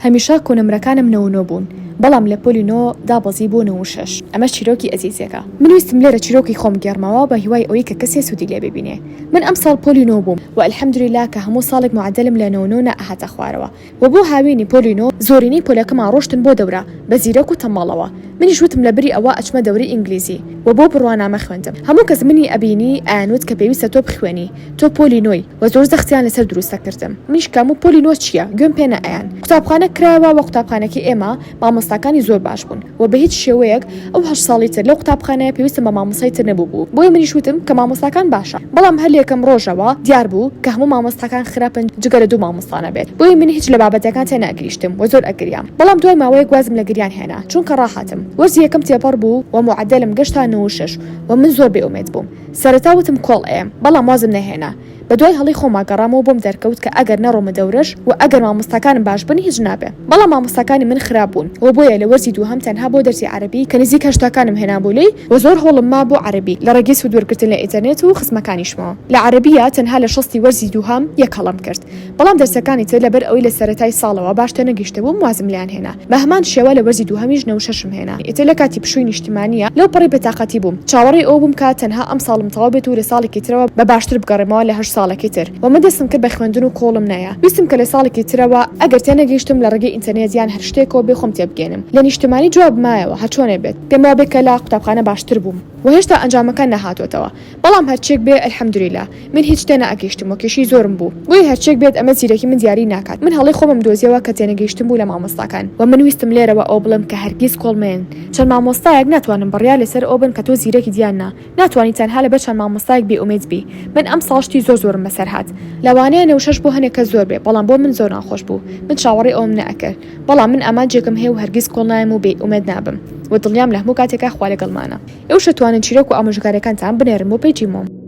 هەمیشە کۆنمرەکانم 99 بوون بەڵام لە پۆلی نۆ دابەزی بۆ 96 ئەمەش چیرۆکی ئەزیزێکە من ویستم لێرە چیرۆکی خۆم بگێڕمەوە بە هیوای ئەوەی کە کەسێ سوودی لێ ببینێ من ئەمساڵ پۆلی نۆ بووم وە الحمدللە کە هەموو ساڵێک معەدەلم لە 99 نەئەهاتە خوارەوە وە بۆ هاوینی پۆلی نۆ زۆرینەی پۆلەکەمان ڕۆشتن بۆ دەورە بە زیرەک و تەممەڵەوە منیش وتم لە بری ئەوە ئەچمە دەورەی ئینگلیزی وە بۆ بڕوانامە خوێندم هەموو کەس منی ئەبینی ئەیانوت کە پێویستە تۆ بخوێنی تۆ پۆلی نۆی وە زۆر زەختیان لەسەر دروست ئەکردم منیش کامو پۆلی نۆ چیە گوێم پێ نەئەیان قوتابخانە کرایەوە وە قوتابخانەکەی ئێمە مامۆستاکانی زۆر باش بوون وە بەهیچ شێوەیەک ئەو هەشت ساڵی تر لەو قوتابخانەیە پێویستم بە مامۆستای تر نەبوو بوو بۆیە منیش وتم کە مامۆستاکان باشە بەڵام هەر لەیەکەم ڕۆژەوە دیار بوو کە هەموو مامۆستاکان خراپن جگە لە دوو مامۆستا نەبێت بۆیە من هیچ لە بابەتەکان تێنەئەگریشتم وە زۆر ئەگریام بەڵام دوای ماوەیەک وازم لە گریان هێنا چونکە ڕاهاتم وەرزی یەکەم تێپەڕ بوو وە موعەدەلم گەشتا 96 وە من زۆر بێ ئومێد بووم سەرەتا وتم کۆڵ ئەیەم بەڵام وازم نەهێنا بەدوای هەڵەی خۆما گەڕامەوە بۆم دەرکەوت کە ئەگەر نەڕۆمە دەورەش وە ئەگەر مامۆستاکانم باش بن هیچ نابێ بەڵام مامۆستاکانی من خراپ بوون وە بۆیە لە وەرزی دووهەم تەنها بۆ دەرسی عەرەبی کە نزیک هەشتاکانم هێنابوو لێی وە زۆر هەوڵم ما بۆ عەرەبی لە ڕێگەی سوود وەرگرتن لە ئینتەرنێت و خزمەکانیشمەوە لە عەرەبییا تەنها لە شەستی وەرزی دووهەم یەک هەڵەم کرد بەڵام دەرسەکانی تر لەبەر ئەوەی لە سەرەتای ساڵەوە باش تێنەگەیشتبووم وازم لێیان هێنا بە هەمان شێوە لە وەرزی دووهەمیش نەوشەشم هێنا ئیتر لە کاتی پشووی نیشتیمانییە لەو پەڕی بێتاقەتی بووم چاوەڕێی ئەوە بووم کە تەنها ئەمساڵم تەواو بێت و لە ساڵێکی ترەوە بە باشتر بگەڕێمەوە لە هەشت ساڵەکەی تر وە من دەستم کرد بە خوێندن و کۆڵم نایا ویستم کە لە ساڵێکی ترەوە ئەگەر تێنەگەیشتم لە ڕێگەی ئینتەرنێت یان هەر شتێکەوە بێ خۆم تێبگەیەنم لە نیشتمانی جواب مایەوە هەرچۆنێ بێت پێم وابێ کە لە قوتابخانە باشتر بووم وە هێشتا ئەنجامەکان نەهاتۆتەوە بەڵام هەرچیەک بێ الحمدللە من هیچ تێنەئەگەیشتم و کێشەی زۆرم بوو بۆیە هەرچیەک بێت ئەمە زیرەکی من دیاری ناکات من هەڵەی خۆمم دۆزیەوە کە تێنەگەیشتن بوو لە مامۆستاکان وە من ویستم لێرەوە ئەوە بڵێم کە هەرگیز کۆڵ مەیەن چەند مامۆستایەک ناتوانن بڕیار لەسەر ئەوە بن کە تۆ زیرەکیت یان نا ناتوانی تەنها لەبەر چەند مامۆستایەک بێ ئومێد بی من ئەمساڵ شتی زۆر زۆرم بەسەر هات لەوانەیە نەوشەش بۆ هەنێک کەس زۆر بێ بەڵام بۆ من زۆر ناخۆش بوو من چاوەڕێی ئەوەم نەئەکرد بەڵام من ئامانجێکم هەیە و هەرگیز کۆڵ نایەم و بێ ئومێد نابم وە دڵنیام لە هەموو کاتێکا خوا لەگەڵمانە. ئێوەش ئەتوانن چیرۆک و ئامۆژگاریەکانتان بنێرن بۆ پەیجی مۆم.